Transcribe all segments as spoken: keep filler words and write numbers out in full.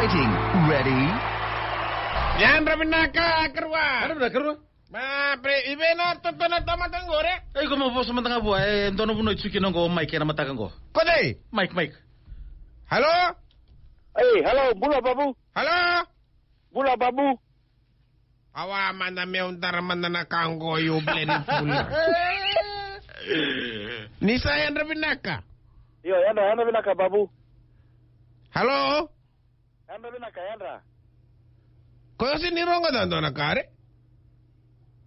Ready? Yadra vinaka, karua. Yadra vinaka, karua. Ma, pre, i vei na toto na tamata qori? E, iko mo vosa mada ga vua, e, dua na vanua e tiko kina qo o Mike ena mataka qo. Ko cei? Mike, Mike. Hello? Ei, hello, bula Babu. Hello? Bula Babu. Awa, mada meu dara mada na ka qo, you bloody fool. Ni sa yadra vinaka? Io, yadra, yadra vinaka, Babu. Hello? Yadra vinaka, yadra. Ko sa ni rogoca e dua na ka re?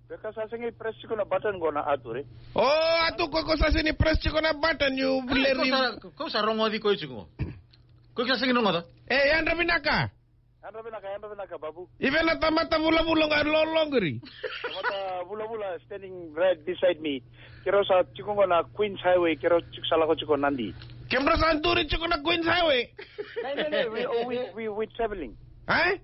Beka sa sega ni press tiko na button qo na Atu re. O, Atu, ko, ko sa sega ni press tiko na button, you bloody. Ko sa, ko sa rogoci koya tiko qo. Ko sa sega ni rogoca? E, yadra vinaka. Yadra vinaka, yadra vinaka, Babu. I vei na tamata vulavula ga lolo qori? Tamata vulavula standing right beside me. Keirau sa tiko qo na Queens Highway, keirau tiko sa lako tiko Nadi. Kemudrau sa duri tiko na Queens Highway? No, no, no, we, oh, we, we, we traveling. E?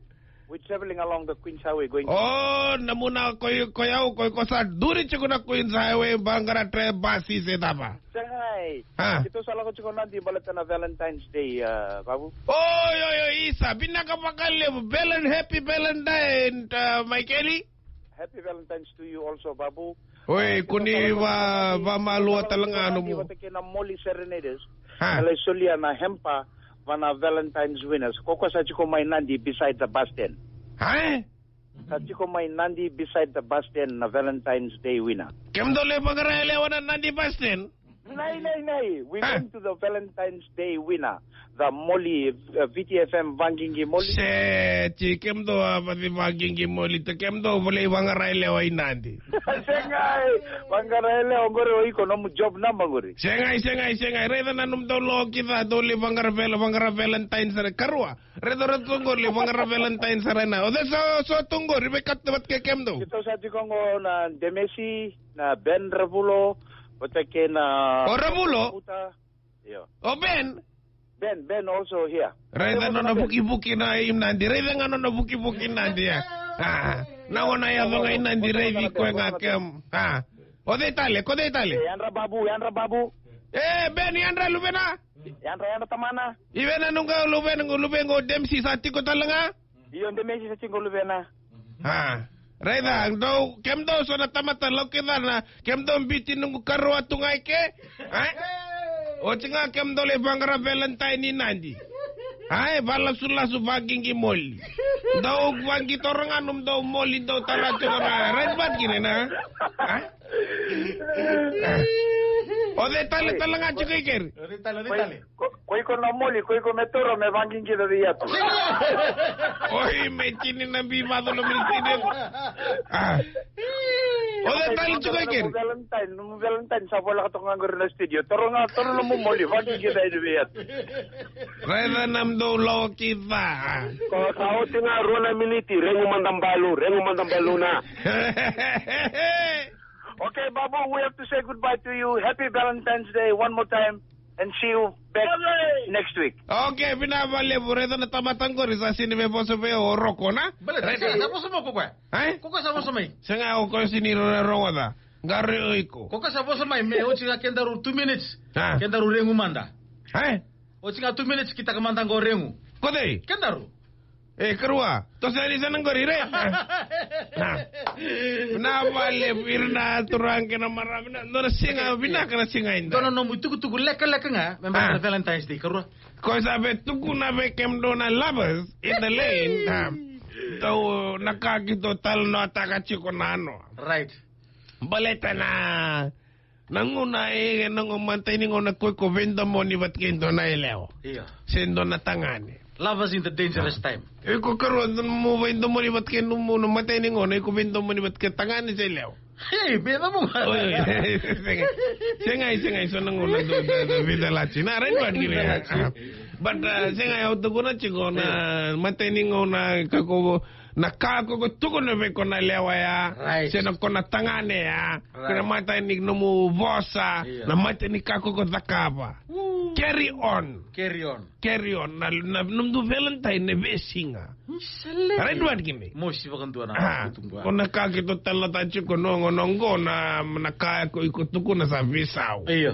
We traveling along the Queens Highway going. O, na muna ko, ko yau, ko, ko sa duri tiko na Queens Highway, vaqara tre basi se cava? Segai. A. Keitou sa lako tiko Nadi baleta na Valentine's Day, uh, Babu. Oi, oi, oi, isa, vinaka vakalevu. Valen-, happy Valentine, uh, Maikeli. Happy Valentine's to you also, Babu. Oi, uh, koni va-, vamalua tale ga nomu. Vata kei na Moli Serenaders. A. Ela solia na hempa va na Valentine's winners. Ko ko sa tiko mai Nadi beside the bus stand. A? Sa tiko mai Nadi beside the bus stand na Valentine's Day winner. Kemudou lai vaqara yalewa na Nadi bus stand? Nei, nei, nei. We went to the Valentine's Day winner. The Moli, uh, V T F M Vaqiqi Moli. Se, ti kemudou a vaci Vaqiqi Moli, te kemudou lai vaqara yalewa i Nadi. Segai, vaqara yalewa qori o iko nomu job number qori. Segai, segai, segai. Raica na nomudou lokica, dou lai vaqara val-, vaqara Valentine's, karua. Raica, raica tu qori, lai vaqara Valentine sara ena. O cei sa, sa tu qori, veikauta vata kei kemudou? Keitou sa tiko qo na Demesi, na Ben Ravulo, vata kei na... O Ravulo? Io. O Ben? Ben, Ben also here. Raica nona vukivuki na i Nadi, raica ga nona vukivuki Nadi, a. A, na gauna yaco ga i Nadi, raici koya ga kem. A. O cei tale, ko cei tale? E, yadra Babu, yadra Babu. E, Ben, yadra luvena? Yadra, yadra tamana. I vei na noqu luvena, noqu luvena o Demsi sa tiko tale ga? Io, Demsi sa tiko luvena. A. Raica, dou, kemudou so na tamata lokica na, kemudou biuti noqu karua tu ga i ke? A? Oti ga kemudou lai vaqara Valentine i Nadi. A, e valasulasu Vaqiqi Moli. Dou vaqi toro ga nomudou moli, dou tara tiko na, right, but kina na. A? O cei tale tale ga tiko i keri? O cei tale, o cei tale? Ko, ko iko na moli, ko iko me toro me vaqiqica vei Atu. Oi, me tini na bi vaco na mili tini. A. O cei tale tiko i keri? Valentine, nomu Valentine sa voleka toka ga qori na studio. Toro ga, toro nomu moli, vaqiqica vei Atu. Raica na nomudou lokica. Ko sa oti ga rua na miniti, regu mada balu, regu mada balu na. Okay, Babu, we have to say goodbye to you. Happy Valentine's Day one more time, and see you back next week. Okay, vinaka vakalevu, raica na tamata qori sa sini me vosa vei au o Roko, na? Baleta, raica, sa vosa mai ko koya. E? Ko koya sa vosa mai. Sega, o koya sini ro-, rogoca. Qori o iko. Ko koya sa vosa mai, me oti ga kedaru two minutes. A. Kedaru regu mada. E? Oti ga two minutes kitaka mada qo regu. Ko cei? Kedaru. E, karua. Toso yani sa na qori, re. A. Na vale, vira na turaga kei na marama, na, dua na siga vinaka na siga eda. Dua na nomu itukutuku lekaleka ga me baleta na Valentine's Day, karua. Ko sa via tukuna vei kemudou na lovers in the lane. A. Dou na ka keitou talanoataka tiko nanoa. Right. Baleta na Na gauna e, na gauna, matai ni gauna ko iko veidomoni vata kei dua na yalewa. Io. Se dua na tagane. Lovers in the dangerous time. E, ko karua, mo veidomoni vata kei nomu, na matai ni gauna iko veidomoni vata kei tagane se yalewa. Hey, be na mo. Oi, oi. Sega, sega, sega, so na gauna do, do, do, vida lati. Na, right, right, right. But, uh, sega, au tukuna tiko na matai ni gauna ka ko na ka ko ko tukuna vei ko na yalewa ya, right, se na ko na tagane ya, right, ko na matai ni nomu vosa, io, na matai ni ka ko ko cakava. Woo. Carry on. Carry on. Carry on. Na, na, nomudou Valentine na veisiga. Right, right, kini. Mosi vakadua na, ah, ko na ka keitou talanoataka tiko na gauna qo na, na ka ko iko tukuna sa veisau. Io.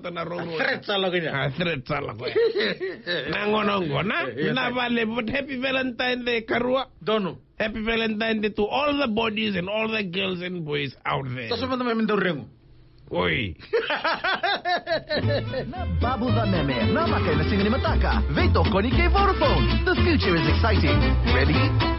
vata na roro. Threat sa lako ya. A, threat sa lako ya. Na gauna oqo, na? Io, io. Vinaka vakalevu, but happy Valentine Day, karua. Donu. Happy Valentine Day to all the bodies and all the girls and boys out there. Sa so mada mai me dau regu. Oi. Na Babu Cameme, na maka ena siga ni mataka. Veitokoni kei Vodafone. The future is exciting. Ready?